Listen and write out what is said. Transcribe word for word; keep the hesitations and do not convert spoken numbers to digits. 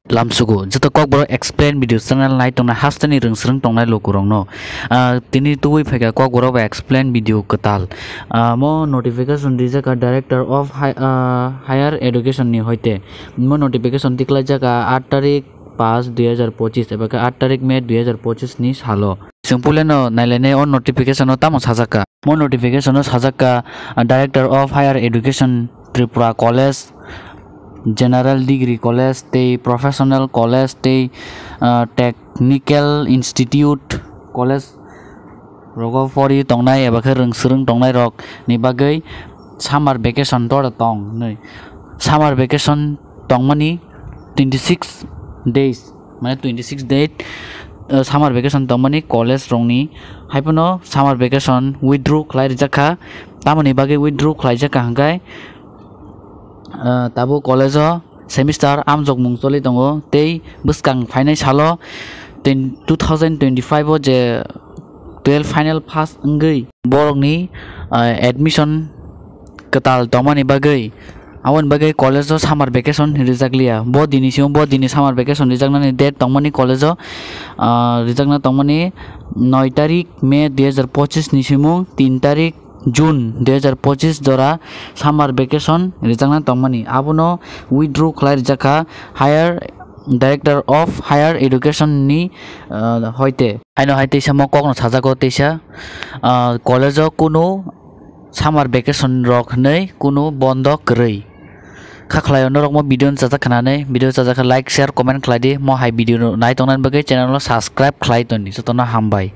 Lamsugo, joto Kokborok explain video channel nai tongnai hasteni rwngsrwng tongnai lukurokno. Ah, tini tubui phaikha Kokborok bai explain video kwtal. Ah, mo notification rijak kha Director of Hi-, ah, Higher Education ni hoite. Mo notification tiklaijak kha aat tarik pas dui hazar pochis eba khe aat tarik May dui hazar pochis ni salo. Chwng puileno nailainai o notification o tamo sajak kha. Mo notification o sajak kha, ah, Director of Higher Education Tripura College, General Degree College tei Professional College tei, ah, Technical Institute College rogo pori tongnai eba khe rwngsrwng tongnai rok ni bagwi summer vacation tora tong hinwi. Summer vacation tongmani twenty six days, mane twenty six date, uh, summer vacation tongmani college rokni. Haiphano summer vacation withdraw khlai rijak kha. Tamoni bagwi withdraw khlaijak kha hwnkhe, uh, tabuk college o semester amjokmung choli tongo tei bwskang phainai salo ten-, two thousand twenty five o je twelve final pass wngwi borokni, uh, admission kwtal tongmani bagwi, aboni bagwi college o summer vacation rijak liya. Bo dini simo bo dini summer vacation rijaknani date tongmani college o, ah, rijakna tongmani noi tarik May dui hazar pochis ni simo tin tarik June dui hazar pochis jora summer vacation rijakna tongmani. Abono withdraw khlai rijak kha Higher Director of Higher Education ni, ah, hoite. Haino hai teisa mo kokno sajago teisa, ah, college o kunu summer vacation rok hinwi kunu bondo kwrwi. Kha khlaio norok mo video no chajak khanani, video chajak kha like, share, comment khlai di. Mo hai video no nai tongnani bagwi channel no subscribe khlai toni. Jotono hambai.